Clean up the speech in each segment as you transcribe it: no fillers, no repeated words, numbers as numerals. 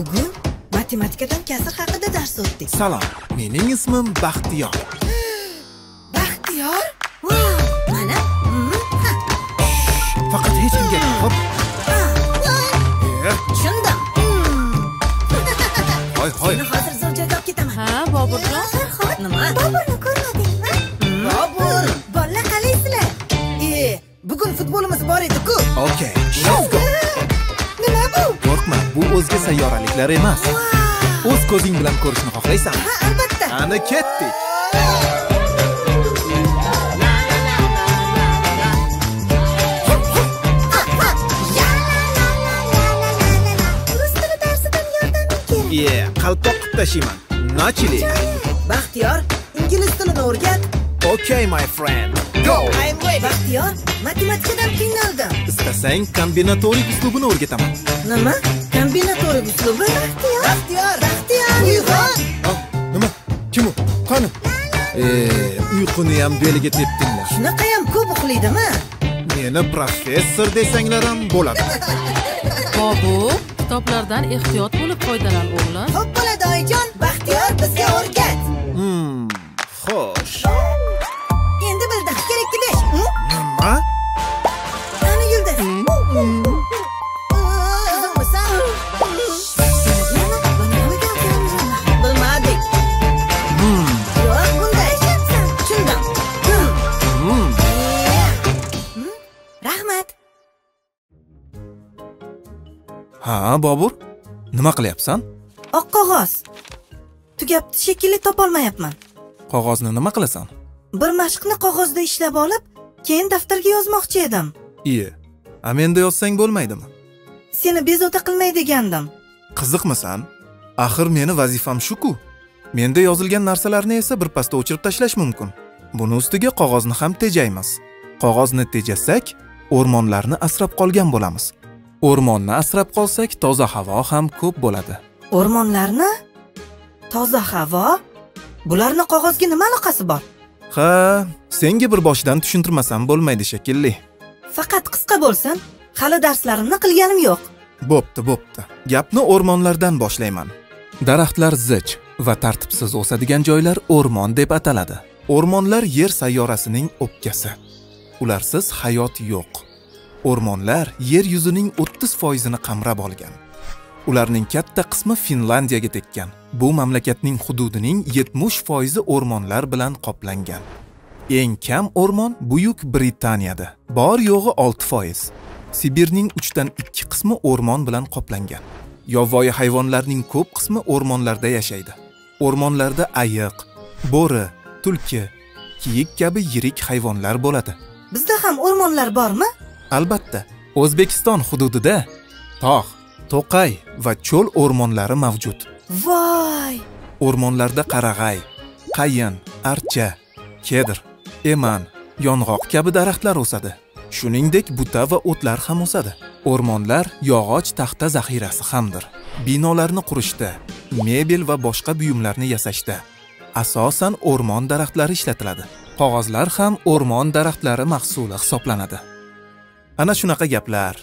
Bugun matematikadan kasr haqida dars o'tdik. Salom, mening ismim Baxtiyor. Baxtiyor? Vau, mana. Faqat hech kimga xo'p. Tushundim. Hoy hoy. Seni hozir zo'r joyga olib ketaman. Ha, Boburjon. Nima? Boburni ko'rmadingmi? Bobur, bolalar qalaysizlar? Bugun futbolimiz bor edi-ku. Okay, let's go. Nima bu? Qo'rqma, bu o'zga sayyoraliklar emas. O'z ko'zing bilan ko'rishni xohlaysanmi? Ha, albatta. Ana ketdik. Rus tili darsidan yordaming kerak. Yeah, qalpoq qilib tashiyman. Nachili. Baxtiyor, ingliz tilini o'rgat. Okay, my friend. Go. I'm ready. Baxtiyor, matematikadan qiynaldim. Istasang kombinatorik uslubini o'rgataman. Nima? Kombinatorik uslubi? Baxtiyor. Baxtiyor, Baxtiyor, uyg'on. Nima? Kim u? Qani? Uyquni ham beliga tepdinglar. Shunaqa ham ko'p uxlaydimi? Meni professor desanglar ham bo'ladi. Bobur, kitoblardan ehtiyot bo'lib foydalan, o'g'lim. Xo'p bo'ladi, oyijon. Baxtiyor bizga o'rgat. Xo'sh. Endi bildim. Kerakli 5. Nima? Ana yulduz. Qiziqmisan? Bilmadik. Yo'q, bunday. Tushundim. Rahmat. Ha, Bobur, nima qilyapsan? Oq qog'oz. Tugabdi shekilli, topolmayapman. Qog'ozni nima qilasan? Bir mashqni qog'ozda ishlab olib, keyin daftarga yozmoqchi edim. Iye, a menda yozsang bo'lmaydimi? Seni bezovta qilmay degandim. Qiziqmisan? Axir meni vazifam shu-ku. Menda yozilgan narsalarni esa birpasda o'chirib tashlash mumkin. Buni ustiga qog'ozni ham tejaymiz. Qog'ozni tejasak, o'rmonlarni asrab qolgan bo'lamiz. O'rmonni asrab qolsak, toza havo ham ko'p bo'ladi. O'rmonlarni? Toza havo? Bularni qog'ozga nima aloqasi bor? Ha, senga bir boshidan tushuntirmasam bo'lmaydi shekilli. Faqat qisqa bo'lsin, hali darslarimni qilganim yo'q. Bo'pti, bo'pti. Gapni o'rmonlardan boshlayman. Daraxtlar zich va tartibsiz o'sadigan joylar o'rmon deb ataladi. O'rmonlar yer sayyorasining o'pkasi. Ularsiz hayot yo'q. O'rmonlar yer yuzining 30%ni qamrab olgan. Ularning katta qismi Finlandiyaga tekkan. Bu mamlakatning hududining 70% o'rmonlar bilan qoplangan. Eng kam o'rmon Buyuk Britaniyada. Bor yo'g'i 6%. Sibirning 2/3 qismi o'rmon bilan qoplangan. Yovvoyi hayvonlarning ko'p qismi o'rmonlarda yashaydi. O'rmonlarda ayiq, bo'ri, tulki, kiyik kabi yirik hayvonlar bo'ladi. Bizda ham o'rmonlar bormi? Albatta. O'zbekiston hududida tog', to'qay va cho'l o'rmonlari mavjud. Voy! O'rmonlarda qarag'ay, qayin, archa, kedr, eman, yong'oq kabi daraxtlar o'sadi. Shuningdek, buta va o'tlar ham o'sadi. O'rmonlar yog'och taxta zaxirasi hamdir. Binolarni qurishda, mebel va boshqa buyumlarni yasashda asosan o'rmon daraxtlari ishlatiladi. Qog'ozlar ham o'rmon daraxtlari mahsuli hisoblanadi. Ana shunaqa gaplar.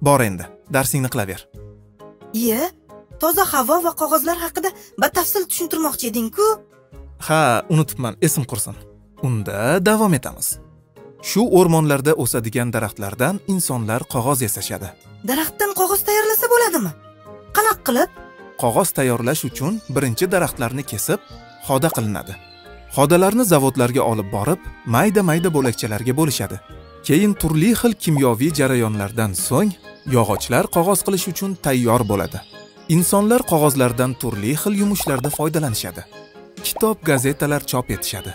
Bor endi, darsingni qilaver. Iye, toza havo va qog'ozlar haqida batafsil tushuntirmoqchi eding-ku. Ha, unutibman, esim qursin. Unda davom etamiz. Shu o'rmonlarda o'sadigan daraxtlardan insonlar qog'oz yasashadi. Daraxtdan qog'oz tayyorlasa bo'ladimi? Qanaqa qilib? Qog'oz tayyorlash uchun birinchi daraxtlarni kesib, xoda qilinadi. Xodalarni zavodlarga olib borib, mayda-mayda bo'lakchalarga bo'lishadi. Keyin turli xil kimyoviy jarayonlardan so'ng yog'ochlar qog'oz qilish uchun tayyor bo'ladi. Insonlar qog'ozlardan turli xil yumushlarda foydalanishadi. Kitob, gazetalar chop etishadi.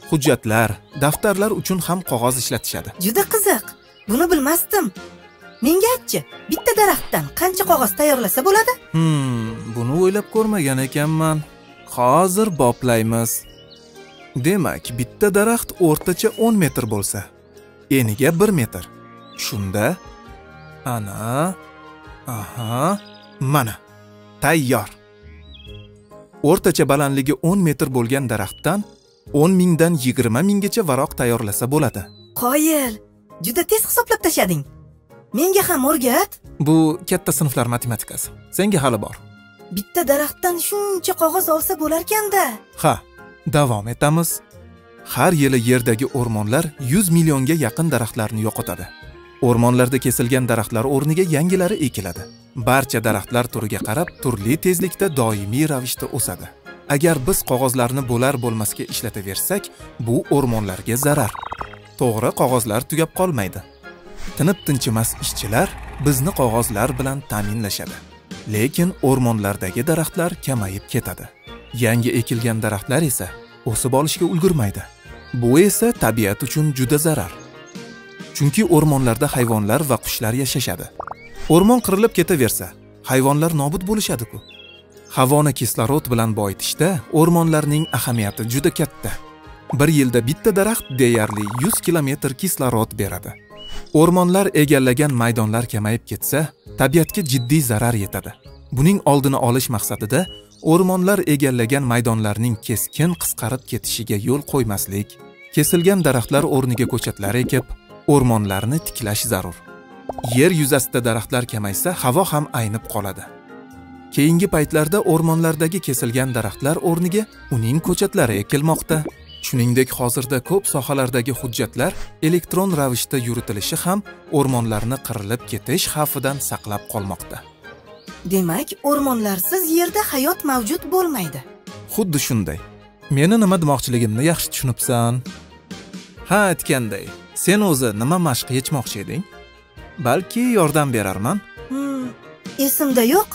Hujjatlar, daftarlar uchun ham qog'oz ishlatishadi. Juda qiziq. Buni bilmasdim. Menga aytchi, bitta daraxtdan qancha qog'oz tayyorlasa bo'ladi? Buni o'ylab ko'rmagan ekanman. Hozir boplaymiz. Demak, bitta daraxt o'rtacha 10 metr bo'lsa, eniga 1 metr. Shunda ana, aha, mana tayyor. O'rtacha balandligi 10 metr bo'lgan daraxtdan 10 mingdan 20 minggacha varoq tayyorlasa bo'ladi. Qoyil, juda tez hisoblab tashlading. Menga ham o'rgat. Bu katta sinflar matematikasi. Senga hali bor. Bitta daraxtdan shuncha qog'oz olsa bo'larkan-da. Ha, davom etamiz. Har yili yerdagi o'rmonlar 100 millionga yaqin daraxtlarni yo'qotadi. O'rmonlarda kesilgan daraxtlar o'rniga yangilari ekiladi. Barcha daraxtlar turiga qarab turli tezlikda doimiy ravishda o'sadi. Agar biz qog'ozlarni bo'lar-bo'lmasga ishlataversak, bu o'rmonlarga zarar. To'g'ri, qog'ozlar tugab qolmaydi. Tinib-tinchimas ishchilar bizni qog'ozlar bilan ta'minlashadi. Lekin o'rmonlardagi daraxtlar kamayib ketadi. Yangi ekilgan daraxtlar esa o'sib olishga ulgurmaydi. Bu esa tabiat uchun juda zarar. Chunki o'rmonlarda hayvonlar va qushlar yashashadi. O'rmon qirilib ketaversa, hayvonlar nobud bo'lishadi-ku. Havoni kislorod bilan boyitishda o'rmonlarning ahamiyati juda katta. Bir yilda bitta daraxt deyarli 100 kilometr kislorod beradi. O'rmonlar egallagan maydonlar kamayib ketsa, tabiatga jiddiy zarar yetadi. Buning oldini olish maqsadida o'rmonlar egallagan maydonlarning keskin qisqarib ketishiga yo'l qo'ymaslik, kesilgan daraxtlar o'rniga ko'chatlar ekib, o'rmonlarni tiklash zarur. Yer yuzasida daraxtlar kamaysa, havo ham aynib qoladi. Keyingi paytlarda o'rmonlardagi kesilgan daraxtlar o'rniga uning ko'chatlari ekilmoqda. Shuningdek, hozirda ko'p sohalardagi hujjatlar elektron ravishda yuritilishi ham o'rmonlarni qirilib ketish xavfidan saqlab qolmoqda. Demak, o'rmonlarsiz yerda hayot mavjud bo'lmaydi. Xuddi shunday. Meni nima demoqchiligimni yaxshi tushunibsan. Ha, aytganday, sen o'zi nima mashq yechmoqchi eding? Balki yordam berarman? Esimda yo'q.